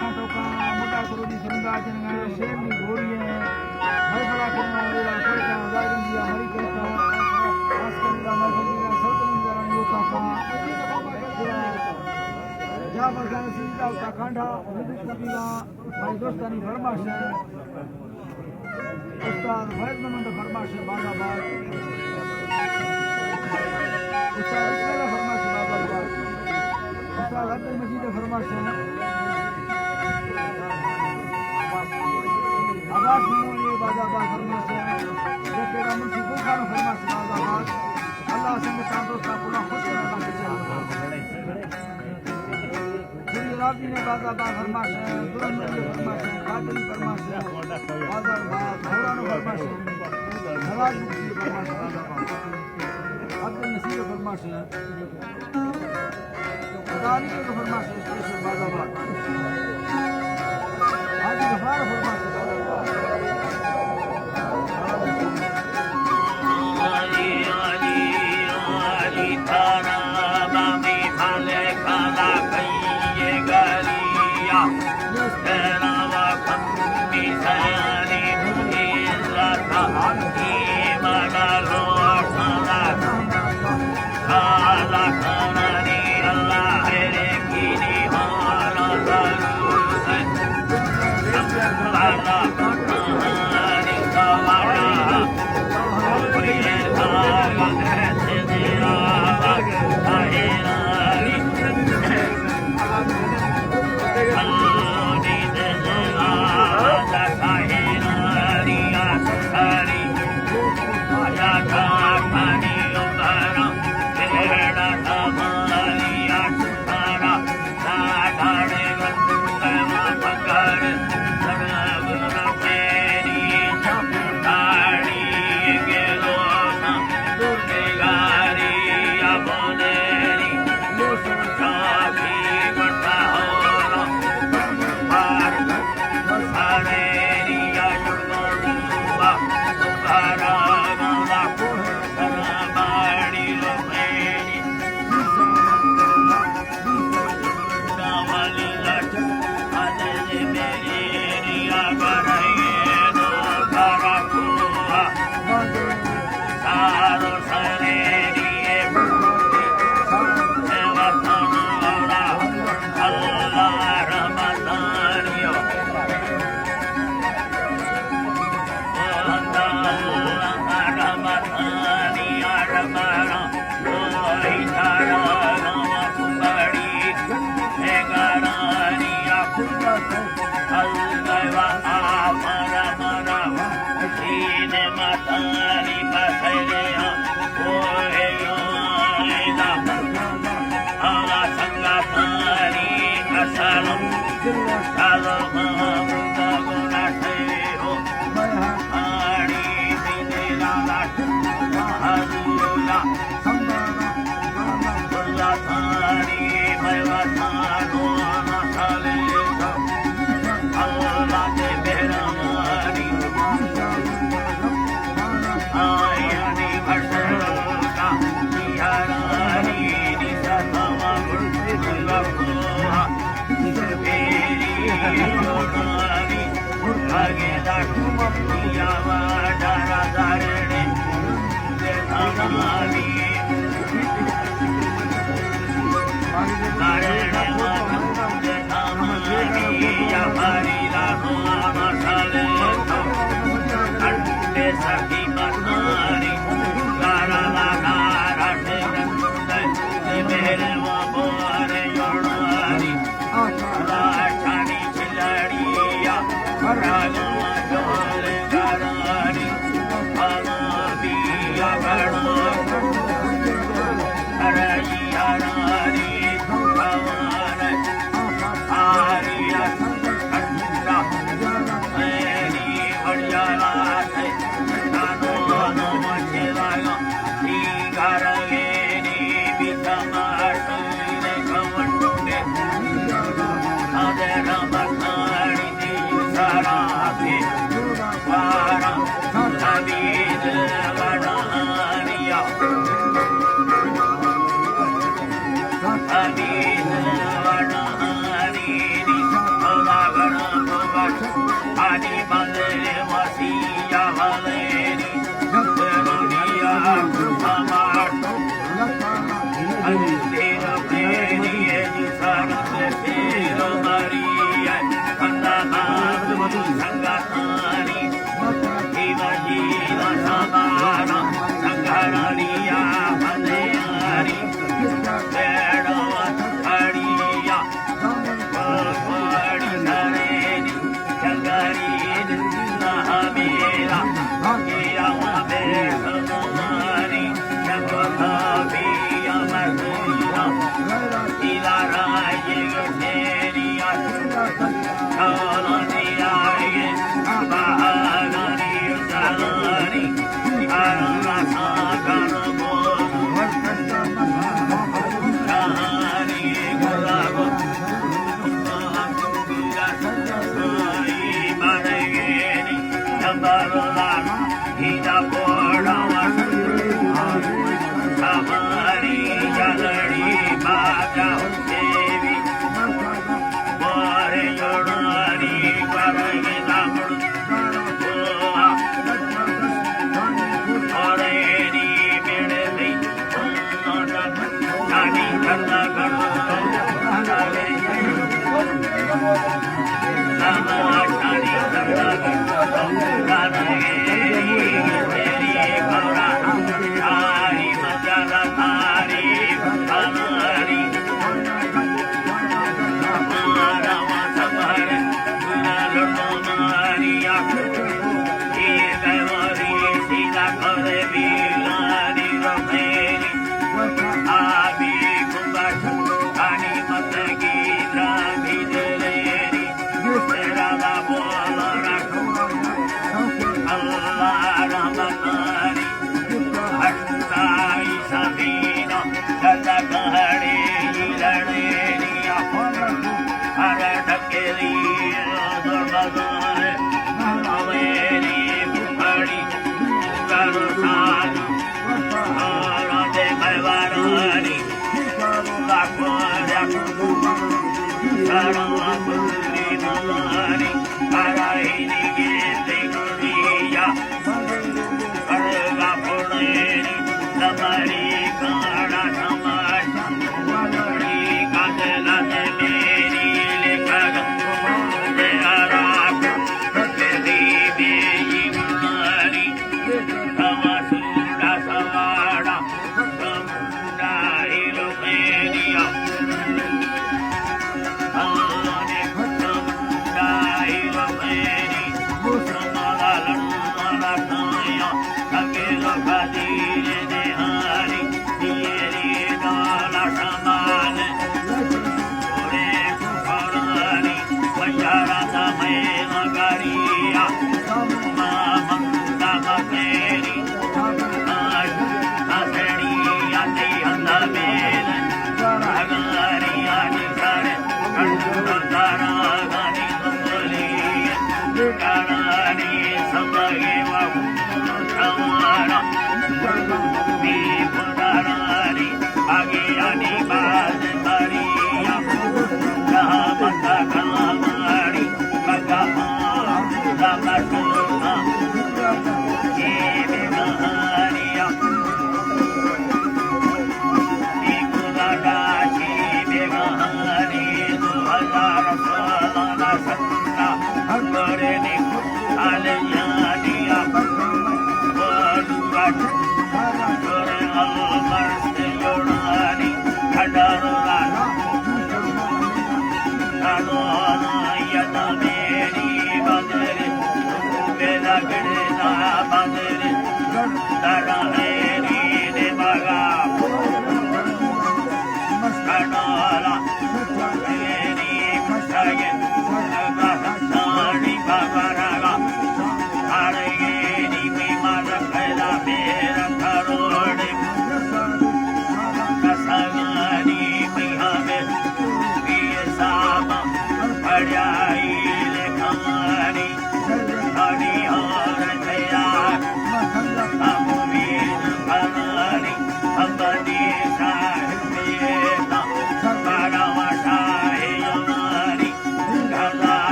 خان ٹوکاں، مڈا کروڑی سرندا جنگا، شیرنی گوری ہیں، محفلا کرنا میرا کوئٹہ، ہزار گنجیا مری کرتا، خاص کر میرا محفل میرا سوتنی میرا یوتا کا، جعفر خان سیدھا ہوتا کانڈھا، مدد کبیرا، بھائی دوستانی فرمائش ہے۔ استاد فیض محمد ءِ فرمائش ءَ باز آباد۔ استاد اسماعیل ءِ فرمائش ءَ باز آباد۔ استاد عبدالمجید ءِ فرمائش ءَ۔ عباس نونی ءِ باز آباد فرمائش ءَ۔ ڈاکٹر منشی گل خان ءِ فرمائش ءَ باز آباد۔ اللہ سنگتاں دوستاں کلاں خوش کناں۔ شری راجی نے باز آباد فرمائش ءَ، درن نبی فرمائش ءَ، قادری فرمائش ءَ، باز آباد، بھورانو فرمائش ءَ، نواز مفتی فرمائش ءَ، باز آباد، عبدالنصیر فرمائش ءَ، خدانی فرمائش ءَ، اسپیشل باز آباد، حاجی غفار فرمائش ءَ، باز آباد۔